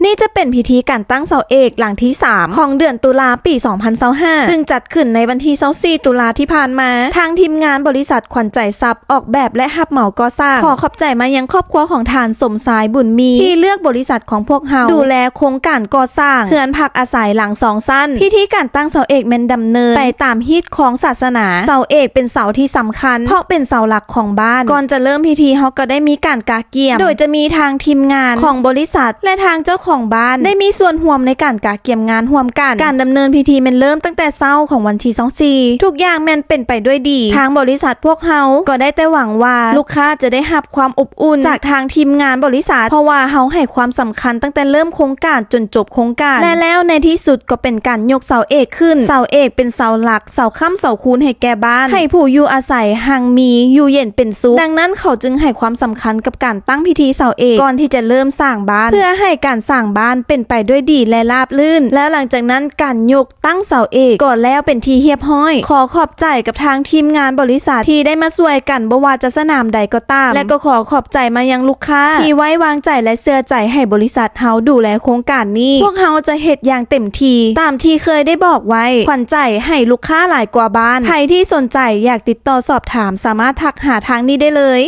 ນີ້ຈະເປັນພິທີການຕັ້ງເສົາເອກຫຼັງທີສາມຂອງເດືອນຕຸລາປີສອງພັນຊາວຫ້າ ຊຶ່ງຈັດຂຶ້ນໃນວັນທີຊາວສີ່ຕຸລາທີ່ຜ່ານມາ. ທາງທີມງານບໍລິສັດຂວັນໃຈຊັບອອກແບບ ແລະ ຮັບເໝົາກໍ່ສ້າງ ຂໍຂອບໃຈມາຍັງຄອບຄົວຂອງທ່ານສົມຊາຍ ບຸນມີ ທີ່ເລືອກບໍລິສັດຂອງພວກເຮົາດູແລໂຄງການກໍ່ສ້າງເຮືອນພັກອາໄສຫຼັງສອງຊັ້ນ. ພິທີການຕັ້ງເສົາເອກແມ່ນດຳເນີນໄປຕາມຮີດຄອງສາສະໜາ. ເສົາເອກເປັນເສົາທີ່ສຳຄັນ ເພາະເປັນເສົາຫຼັກຂອງບ້ານ. ກ່ອນຈະເລີ່ມພິທີ ເຮົາກໍໄດ້ມີການກະກຽມ ໂດຍຈະມີທາງທີມງານຂອງບໍລິສັດ ແລະ ທາງເຈົ້າຂອງບ້ານໄດ້ມີສ່ວນຮ່ວມໃນການກະກຽມງານຮ່ວມກັນ. ການດຳເນີນພິທີແມ່ນເລີ່ມຕັ້ງແຕ່ເຊົ້າຂອງວັນທີຊາວສີ່. ທຸກຢ່າງແມ່ນເປັນໄປດ້ວຍດີ. ທາງບໍລິສັດພວກເຮົາກໍໄດ້ແຕ່ຫວັງວ່າລູກຄ້າຈະໄດ້ຮັບຄວາມອົບອຸ່ນຈາກທາງທີມງານບໍລິສັດ ເພາະວ່າເຮົາໃຫ້ຄວາມສຳຄັນຕັ້ງແຕ່ເລີ່ມໂຄງການຈົນຈົບໂຄງການ ແລະ ແລ້ວໃນທີ່ສຸດກໍເປັນການຍົກເສົາເອກຂຶ້ນ. ເສົາເອກເປັນເສົາຫຼັກ ເສົາຄ້ຳເສົາຄູນໃຫ້ແກ່ບ້ານ ໃຫ້ຜູ້ຢູ່ອາໄສຮັ່ງມີຢູ່ເຢັນເປັນສຸກ. ດັ່ງນັ້ນເຂົາຈຶ່ງໃຫ້ຄວາມສຳຄັນກັບການຕັ້ງພິທີເສົາເອກກ່ອນທີ່ຈະເລີ່ມສ້າງບ້ານ ເພື່ອໃຫ້ການສ້າງບ້ານເປັນໄປດ້ວຍດີ ແລະ ລາບລື່ນ. ແລ້ວຫຼັງຈາກນັ້ນການຍົກຕັ້ງເສົາເອກກໍແລ້ວເປັນທີ່ຮຽບຮ້ອຍ. ຂໍຂອບໃຈກັບທາງທີມງານບໍລິສັດທີ່ໄດ້ມາຊ່ວຍກັນ ບໍ່ວ່າຈະສະໜາມໃດກໍຕາມ ແລະ ກໍຂໍຂອບໃຈມາຍັງລູກຄ້າທີ່ໄວ້ວາງໃຈ ແລະ ເຊື່ອໃຈໃຫ້ບໍລິສັດເຮົາດູແລໂຄງການນີ້. ພວກເຮົາຈະເຮັດຢ່າງເຕັມທີ່ຕາມທີ່ເຄີຍໄດ້ບອກໄວ້. ຂວັນໃຈໃຫ້ລູກຄ້າຫຼາຍກວ່າບ້ານ. ໃຜທີ່ສົນໃຈຢາກຕິດຕໍ່ສອບຖາມ ສາມາດທັກຫາທາງນີ້ໄດ້ເລີຍ.